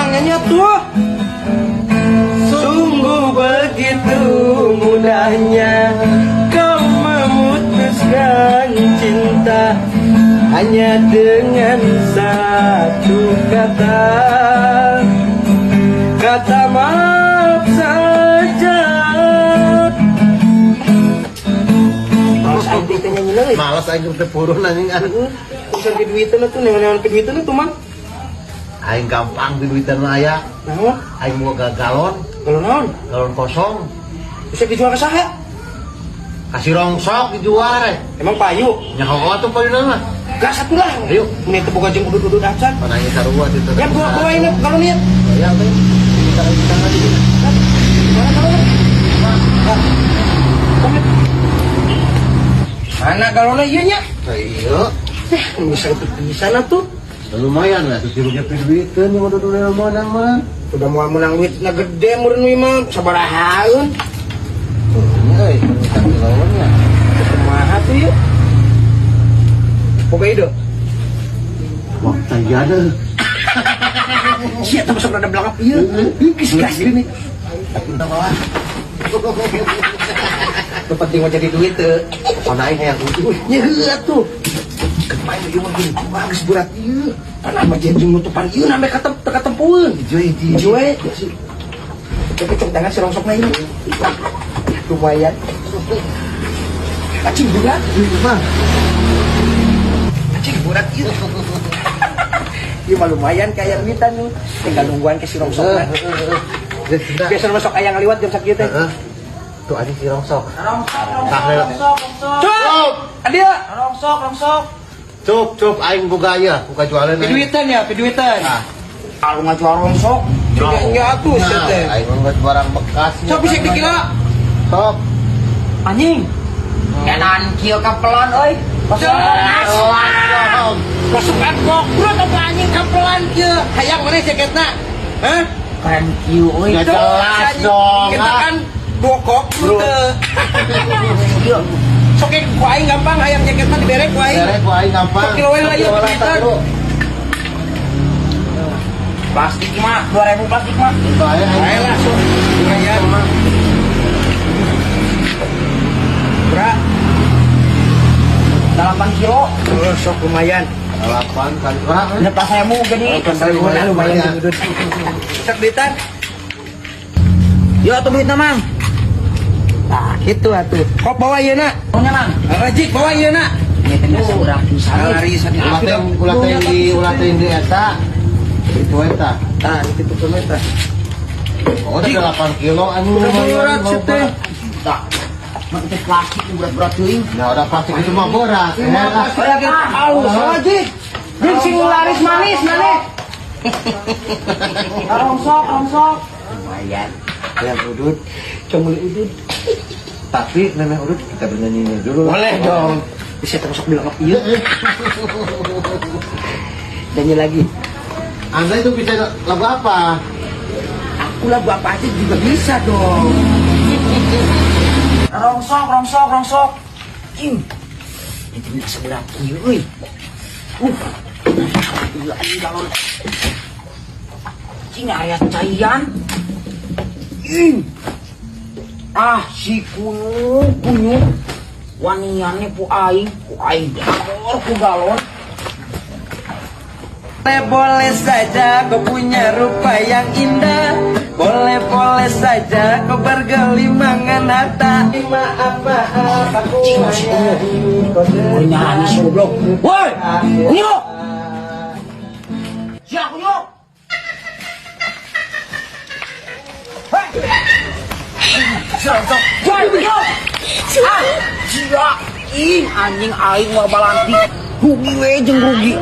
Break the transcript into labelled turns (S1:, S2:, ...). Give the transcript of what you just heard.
S1: Mang nyanyi tuh. Sungguh begitu mudahnya kau memutuskan cinta hanya dengan satu kata, kata maaf saja. Males aing teh nyanyi euy.
S2: Malas aing teh purun anjing ah.
S1: Urusan ke duitan tuh, neangan ke duitan tuh, Mang.
S2: Aing gampang di duitan mah aya.
S1: Naon?
S2: Aing mau galon,
S1: Galon naon?
S2: Galon kosong.
S1: Bisa dijual ke saha?
S2: Kasih rongsok dijual eh.
S1: Emang payu?
S2: Nyaho atuh payuna mah.
S1: Gas atuh lah.
S2: Ayo.
S1: Mun teu boga jeung udud-udud acan.
S2: Pananya sarua teh.
S1: Ya bawa ini galon ieu.
S2: Ya teh. Kita kita lagi.
S1: Mana galonnya? Mana galonnya ieu nya?
S2: Iya.
S1: Eh, bisa itu bisa lah tuh.
S2: Lumayan lah tuh tirugnya piduiteun yang udah udah menang mah.
S1: Udah mau menang duit na gede meureun we mah sabarahaeun.
S2: Ini euy, minta galonnya.
S1: Kumaha tuh yuk? Boga ide.
S2: Wah, tayana.
S1: Sia teh masuk rada belakang ieu. Geus gas gini.
S2: Minta bawa.
S1: Nu penting mah jadi duit teu.
S2: Pokona aing hayang utuh.
S1: Nya heueuh atuh. Kemarin ieu mah gini, wah geus berat ieu. Panah mah jeung nutupan ieu nambe katem teu katempueun.
S2: Hiji hiji.
S1: Hiji we. Tapi cok tangan si rongsokna ini. Lumayan. Acing berat.
S2: Mah.
S1: Acing berat ieu. Ieu mah lumayan kayak duitan nih. Tinggal nungguan ke si rongsokna. Biasa masuk aya ngaliwat jam sakieu teh.
S2: Heeh. Tuh anjing si rongsok.
S3: Rongsok,
S2: Tah,
S3: rongsok, rongsok,
S1: Cuk! Adia,
S3: rongsok, rongsok.
S2: Cup, cup aing boga ieu, buka jualan aing.
S1: Piduitan ya, piduitan.
S2: Ah.
S1: Kalau ngajual rongsok, juga enggak atuh
S2: Nah,
S1: teh.
S2: aing mah geus barang bekas.
S1: Sok bisa dikira.
S2: Sok.
S3: Anjing. Edan kieu kapelan euy.
S1: Jelas.
S2: Jelas.
S1: Masukan kokrut apa anjing kapelan kieu? Hayang mana jaketna? Hah?
S3: Keren kieu euy.
S2: Ya jelas dong.
S1: Kita
S2: ah.
S1: kan dua kokrut teh.
S3: Ieu.
S1: Sok ku aing gampang hayang jaketna dibere ku aing.
S2: Bere ku aing gampang.
S1: Sok kilo we lah ieu
S2: Sok kilo
S1: piduitan.
S2: kilo.
S3: Plastik mah 2000 plastik mah.
S2: Bae aing.
S1: Bae lah sok. Lumayan. Bra,
S3: 8 kilo.
S1: oh, sok lumayan.
S2: 8 kali berapa?
S3: Lepas saya jadi.
S1: Lumayan, lumayan udud. Sok duitan.
S3: Yo atuh duitna Mang.
S1: Nah, gitu atuh. Kok bawa ieu na?
S3: Punya Mang.
S1: Rajik bawa ieu na.
S3: Ini teh biasa urang pisan.
S1: Lari sadi.
S2: Ulah teh di eta. Itu eta.
S1: Tah, itu tuh eta.
S2: Oh, udah 8 kilo anjing.
S1: Udah
S2: lumayan,
S1: berat sih teh.
S3: Tah. Mah teh plastik berat-berat teuing.
S2: Ya udah plastik itu mah berat. Ya, ah.
S1: Saya kita halus Rajik. Jeung sing laris manis maneh.
S3: Rongsok, rongsok.
S1: Lumayan. Hayang udud, cong meuli udud.
S2: Tapi memang udud kita bernyanyi dulu.
S1: Boleh dong. Bisa termasuk bilang ieu. Nyanyi lagi.
S2: Anda itu bisa lagu apa?
S1: Aku lagu apa aja juga bisa dong.
S3: Rongsok, rongsok, rongsok. Cing. Itu biasa berat kieu euy. Iya anjing galon. Cing aya caian. Ing. Ah si kunyuk kunyuk. Waniannya ku aing dagor ku galon.
S1: Boleh saja kau punya rupa yang indah. Boleh-boleh saja kau bergelimangan harta. Maaf, maaf, aku
S3: Cing si kunyuk. Mau nyanyi si goblok. Woi, kunyuk. Sia kunyuk. Hei. Woi, kunyuk. Ah, sia. Ih, anjing aing mah balantik. Rugi we jeung rugi.